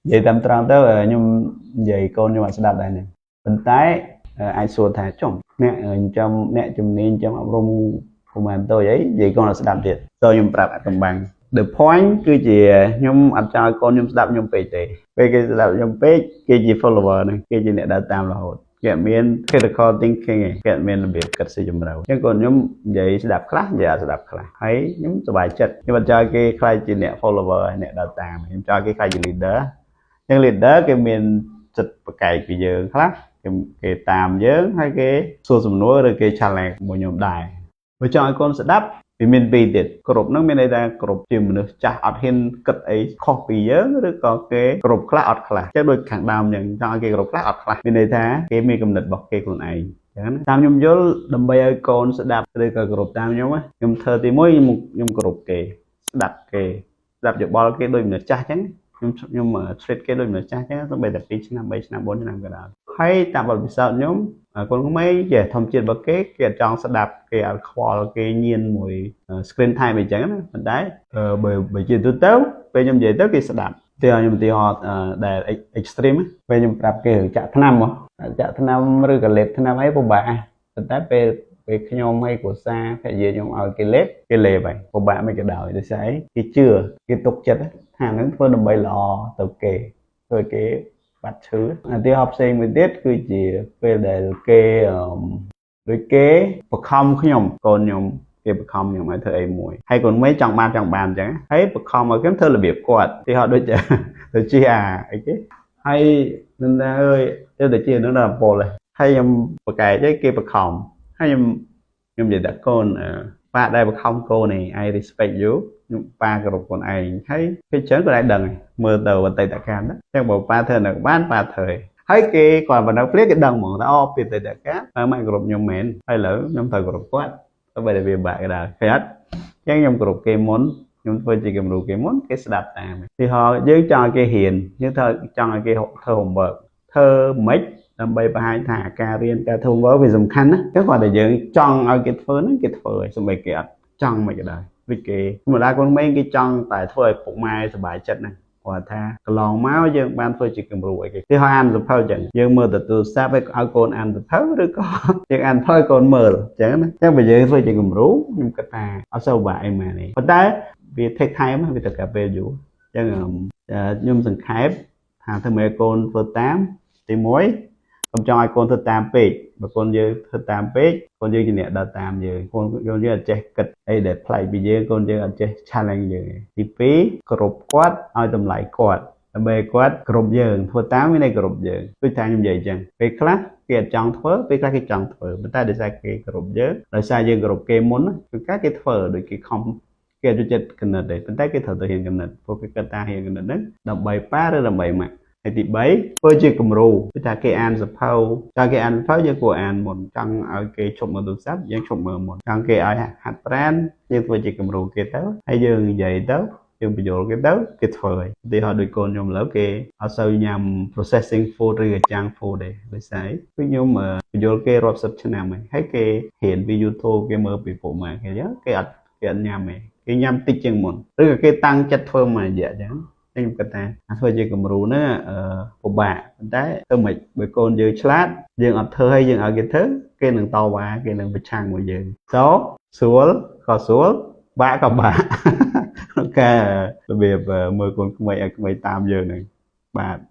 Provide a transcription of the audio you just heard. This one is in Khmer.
និយាយតាមត្រង់ទៅខ្ញុំនិយាយកូនខ្ញុំអត់ស្ដាប់ដែរហ្នឹងប៉ុន្តែអាចសួរថាចុំអ្នកចិញ្ចឹមអ្នកជំនាញចាំអប់រំប្រហែលតូចអីនិយាយកូនអត់ស្ដាប់ទៀតតើខ្ញុំប្រាប់អាកំបាំង The point គឺជាខ្ញុំអត់ចង់ឲ្យកូនខ្ញុំស្ដាប់ខ្ញុំពេកទេពេលគេស្ដាប់ខ្ញុំពេកគេជា follower ហ្នឹងគេជាអ្នកដើរតាមរហូតគេអត់មាន critical thinking ទេគេអត់មានរបៀបគិតស៊ីជម្រៅអញ្ចឹងកូនខ្ញុំនិយាយស្ដាប់ខ្លះនិយាយអត់ស្ដាប់ខ្លះហើយខ្ញុំសប្បាយចិត្តខ្ញុំអត់ចង់ឲ្យគេក្លាយជាអ្នក follower អ្នកដើរតាមខ្ញុំចង់ឲ្យគេក្លាយជា leader អញ្ចឹង leader គេមានចិត្តប្រកែកពីយើងខ្លះគេគេតាមយើងហើយគេសួរសំណួរឬគេ challenge មួយខ្ញុំដែរបើចង់ឲ្យកូនស្ដាប់វាមានពីរទៀតគ្រប់ហ្នឹងមានន័យថាគ្រប់ជាមនុស្សចាស់អត់ហ៊ានគិតអីខុសពីយើងឬក៏គេគ្រប់ខ្លះអត់ខ្លះចឹងដូចខាងដើមចឹងចង់ឲ្យគេគ្រប់ខ្លះអត់ខ្លះមានន័យថាគេមានគំនិតរបស់គេខ្លួនឯងចឹងណាតាមខ្ញុំយល់ដើម្បីឲ្យកូនស្ដាប់ឬក៏គោរពតាមខ្ញុំខ្ញុំធ្វើទីមួយខ្ញុំខ្ញុំគោរពគេស្ដាប់គេស្ដាប់យោបល់គេដូចមនុស្សចាស់ចឹងខ្ញុំខ្ញុំ treat គេដូចមនុស្សចាស់ចឹងសូម្បីតែ2ឆ្នាំ3ឆ្នាំ4ឆ្នាំក៏ដោយហើយតាមបទពិសោធន៍ខ្ញុំកូនក្មេងជាធម្មជាតិរបស់គេគេអត់ចង់ស្ដាប់គេអត់ខ្វល់គេញៀនមួយ screen time អីចឹងណាប៉ុន្តែបើបើជាទូទៅពេលខ្ញុំនិយាយទៅគេស្ដាប់ទីខ្ញុំឧទាហរណ៍ដែល extreme ពេលខ្ញុំប្រាប់គេរឿងចាក់ថ្នាំហ៎ចាក់ថ្នាំឬក៏លេបថ្នាំអីពិបាកប៉ុន្តែពេលពេលខ្ញុំឲ្យគ្រួសារភរិយាខ្ញុំឲ្យគេលេបគេលេបហើយពិបាកមិនក៏ដោយដោយសារអីគេជឿគេទុកចិត្តថាហ្នឹងធ្វើដើម្បីល្អទៅគេធ្វើគេបាត់ឈឺឧទាហរណ៍ផ្សេងមួយទៀតគឺជាពេលដែលគេដូចគេបខំខ្ញុំកូនខ្ញុំគេបខំខ្ញុំឲ្យធ្វើអីមួយហើយកូនមេចង់បានចង់បានអញ្ចឹងហើយបខំឲ្យខ្ញុំធ្វើរបៀបគាត់ទីហោដូចដូចជាអាអីគេហើយនឹងថាអើយទៅតែជានឹងដល់ពលហើយខ្ញុំប្រកែកឯគេបខំហើយខ្ញុំខ្ញុំនិយាយថាកូនប៉ាដែលបខំកូនឯង I respect you ខ្ញុំប៉ាគោរពខ្លួនឯងហើយពេលច្រើនគាត់ឯងដឹងមើលទៅអតីតកាលហ្នឹងចឹងបើប៉ាធ្វើនៅបានប៉ាធ្វើហើយគេគាត់បណ្ដឹងភ្លាគេដឹងហ្មងថាអូពីអតីតកាលប៉ាម៉ាក់គោរពខ្ញុំមែនហើយឥឡូវខ្ញុំត្រូវគោរពគាត់ទៅបើតែវាបាក់ក៏ដោយឃើញអត់ចឹងខ្ញុំគោរពគេមុនខ្ញុំធ្វើជាគំរូគេមុនគេស្ដាប់តាមទីហោយើងចង់ឲ្យគេរៀនយើងធ្វើចង់ឲ្យគេធ្វើ homework ធ្វើម៉េចដើម្បីបង្ហាញថាការរៀនការធ្វើ homework វាសំខាន់ណាចឹងគាត់តែយើងចង់ឲ្យគេធ្វើហ្នឹងគេធ្វើឲ្យសូម្បីគេអត់ចង់មិនក៏ដោយដូចគេធម្មតាកូនក្មេងគេចង់តែធ្វើឲ្យពុកម៉ែសប្បាយចិត្តហ្នឹងគាត់ថាកន្លងមកយើងបានធ្វើជាគំរូអីគេគេឲ្យអានសភៅចឹងយើងមើលទៅទូរស័ព្ទឲ្យឲ្យកូនអានសភៅឬក៏យើងអានភៅឲ្យកូនមើលចឹងណាចឹងបើយើងធ្វើជាគំរូខ្ញុំគិតថាអត់សូវពិបាកអីមែនទេប៉ុន្តែវា take time វាត្រូវការពេលយូរចឹងខ្ញុំសង្ខេបថាធ្វើម៉េចឲ្យកូនធ្វើតាមទី1កុំចង់ឲ្យកូនធ្វើតាមពេកបើកូនយើងធ្វើតាមពេកកូនយើងជាអ្នកដើរតាមយើងកូនកូនយើងអត់ចេះគិតអីដែលប្លែកពីយើងកូនយើងអត់ចេះ challenge យើងទេទី2គោរពគាត់ឲ្យតម្លៃគាត់ដើម្បីគាត់គោរពយើងធ្វើតាមមានន័យគោរពយើងដូចថាខ្ញុំនិយាយអញ្ចឹងពេលខ្លះគេអត់ចង់ធ្វើពេលខ្លះគេចង់ធ្វើប៉ុន្តែដោយសារគេគោរពយើងដោយសារយើងគោរពគេមុនគឺការគេធ្វើដូចគេខំគេអត់ចូលចិត្តគណិតទេប៉ុន្តែគេត្រូវទៅរៀនគណិតព្រោះគេគិតថារៀនគណិតហ្នឹងដើម្បីប៉ាឬដើម្បីម៉ាក់ហើយទី3ធ្វើជាគំរូគឺថាគេអានសភៅចង់គេអានសភៅយើងគួរអានមុនចង់ឲ្យគេឈប់មើលទូរស័ព្ទយើងឈប់មើលមុនចង់គេឲ្យហាត់ប្រាណយើងធ្វើជាគំរូគេទៅហើយយើងនិយាយទៅយើងបញ្យល់គេទៅគេធ្វើហើយឧទាហរណ៍ដូចកូនខ្ញុំឥឡូវគេអត់សូវញ៉ាំ processing food ឬក៏ junk food ទេដោយសារអីគឺខ្ញុំបញ្យល់គេរាប់សិបឆ្នាំហើយហើយគេរៀនពី YouTube គេមើលពីពុកម៉ែគេអញ្ចឹងគេអត់ញ៉ាំទេគេញ៉ាំតិចជាងមុនឬក៏គេតាំងចិត្តធ្វើមួយរយៈអញ្ចឹងខ្ញុំគិតថាធ្វើជាគំរូហ្នឹងអឺពិបាកប៉ុន្តែធ្វើមិនបើកូនយើងឆ្លាតយើងអត់ធ្វើឲ្យយើងឲ្យគេធ្វើគេនឹងតវ៉ាគេនឹងប្រឆាំងមួយយើង so ស្រួលក៏ស្រួលបាក់ក៏បាក់ក្នុងការរបៀបមើលកូនក្មេងឲ្យក្មេងតាមយើងហ្នឹងបាទ។